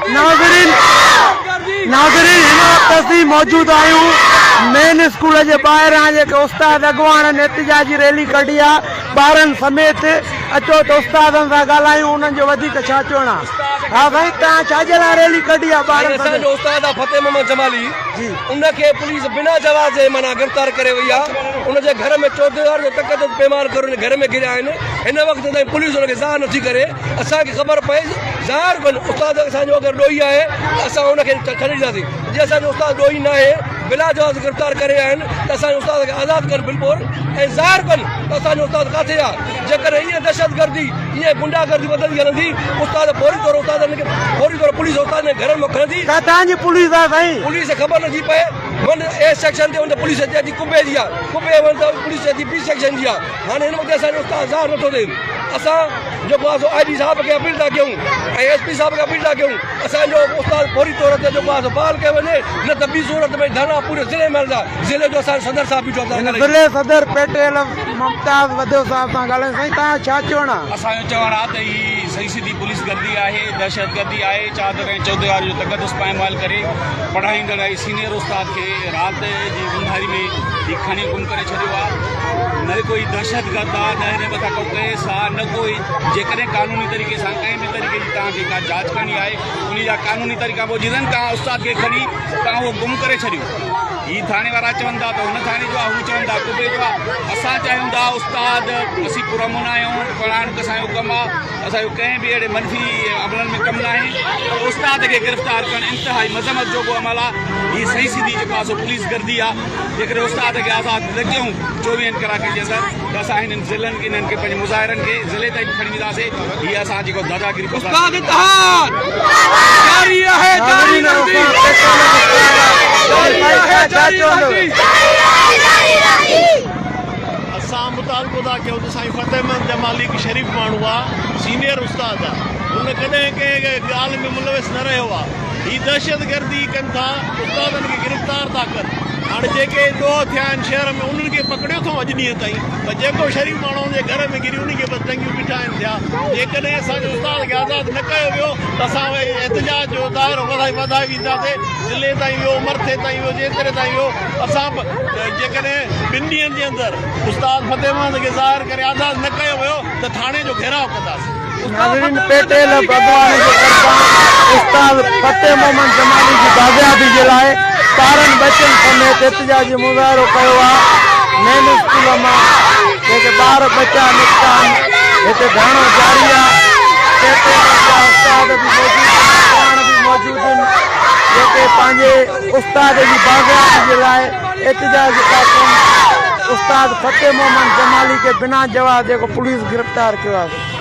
ناظرين ناظرين هن وقت اسين موجود آهيون مين اسڪول جي ٻاهران جيڪي استاد اڳواڻن احتجاجي ريلي ڪڍي آ ٻارن سميت اچو ته استادن سان ڳالهايون انهن جو وڌيڪ ڇا چوڻ آ ها سائين توهان ڇا جي لاء ريلي ڪڍي آ ٻارن سائين اسان جو استاد آ فتح محمد جمالي جي ان کي پوليس بنا جواز جي معنيٰ گرفتار ڪري وئي آ ان جي گهر ۾ چوديوار جو تقدس پيمال ڪري ان گهر ۾ گهريا آهن هن وقت تائين پوليس ان کي ظاهر نٿي ڪري اسان کي خبر پئي ظاهر ڪن استاد اسان جو اگر ڏوهي آهي ته اسان ان کي ڇڏي ڏينداسين جي اسان جو استاد ڏوهي ناهي بلا جواز گرفتار ڪري ويا آهن ته اسان جي استاد کي آزاد ڪن بلپور ۽ ظاهر ڪن ته اسان جو استاد ڪاٿي آهي جيڪڏهن ائين دهشتگردي ائين گنڊا گردي وڌندي هلندي استاد فوري طور استادن کي فوري طور پوليس استادن کي گهرن مان کڻندي. ڪاٿان جي پوليس آهي سائين. پوليس کي خبر نٿي پئي ون اي سيڪشن تي ون ته پوليس اچي ٿي قبي جي آهي قبي ون ته پوليس اچي ٿي بي سيڪشن جي آهي هاڻي هن وقت اسان جو استاد ظاهر نٿو ٿئي اسان جيڪو آهي سو آء جي صاحب کي اپيل ٿا ڪيون ۽ ايس پي صاحب کي اپيل ٿا ڪيون اسان جو استاد فوري طور تي جيڪو آهي سو بحال ڪيو وڃي نه ته ٻي صورت ۾ ڌرڻا پوري ضلعي ۾ هلندا ضلعي جو اسان جو صدر صاحب بيٺو آهي هن ضلعي صدر پيٽيل ممتاز وڌيو صاحب سان ڳالهايون سائين توهان جو ڇا چوڻ آهي. اسان جو چوڻ آهي ته هي صحيح سڌي پوليس گردي آهي دهشتگردي آهي چادر ۽ چوديواري جو تقدس پائمال ڪري پڙهائيندڙ ۽ سينيئر استاد کي رات جي اونڌاري ۾ هي کڻي گم ڪري ڇڏيو آهي نه ڪوئي دهشتگرد آهي نه هن مٿان ڪو ڪيس آهي نه ڪوئي جيڪڏهن قانوني طريقي سان ڪنهن به طريقي جي توهان کي ڪا جاچ ڪرڻي آهي انهي جا قانوني طريقا موجود آهن توهان استاد کي کڻي توهان اهو گم ڪري ڇڏيو هي ٿاڻي وارا چون ٿا ته هن ٿاڻي جو آهي هو چون ٿا قبي جو آهي اسان چاهيون ٿا استاد اسين پرامن آهيون پڙهائڻ اسان جو ڪم آهي اسان جو ڪنهن به اهڙي منفي عملن ۾ ڪم ناهي پر استاد کي گرفتار ڪرڻ انتهائي مذمت جوڳو عمل آهي هي صحيح سڌي جيڪو آهي سو پوليس گردي آهي جيڪڏهن استاد کي آزاد نه ڪيون چوويهن ڪلاڪن جي اندر ته اسان هنن ضلعن انهن کي پنهنجي مظاهرن کي ضلعي تائين به کڻي وينداسين هي اسان جيڪو داداگيري برداشت استاد اتحاد جاري آهي جاري رهندي جاري آهي جاري رهندي. اسان مطالبو ٿا ڪيون ته سائين فتح محمد جمالي هڪ شريف ماڻهو آ سينيئر استاد آ هن ڪڏهن ڪنهن ڳالهه ۾ ملوث نه رهيو آ هي دهشتگردي ڪن ٿا استادن کي گرفتار ٿا ڪن هاڻي جيڪي ڏوهه ٿيا آهن شهر ۾ انهن کي پڪڙيو اٿئون اڄ ڏينهن تائين پر جيڪو شريف ماڻهو ان جي گهر ۾ گهري انهي کي بس ٽنگيون بيٺا آهن ٿيا جيڪڏهن اسان جي استاد کي آزاد نه ڪيو ويو ته اسان احتجاج جو دائرو وڌائي وڌائي وينداسين ضلعي تائين ويو مرٿي تائين ويو جيتري تائين ويو اسان به جيڪڏهن ٻن ڏينهن جي اندر استاد فتح محمد کي ظاهر ڪري آزاد نه ڪيو ويو ته ٿاڻي جو گهيراء ڪنداسين. ناظرين پيٽيل اڳواڻ جي طرفان استاد فتح محمد جمالي جي بازيابي جي لاء ٻارن ٻچن سميت احتجاجي مظاهرو ڪيو آ مين اسڪول مان جيڪي ٻار ٻچا نڪتا آهن هتي ڌرڻو جاري آ پيٽيل جا استاد به موجود آهن اڳواڻ به موجود آهن جيڪي پنهنجي استاد جي بازيابي جي لاء احتجاج پيا ڪن استاد فتح محمد جمالي کي بنا جواز جيڪو پوليس گرفتار ڪيو آهي.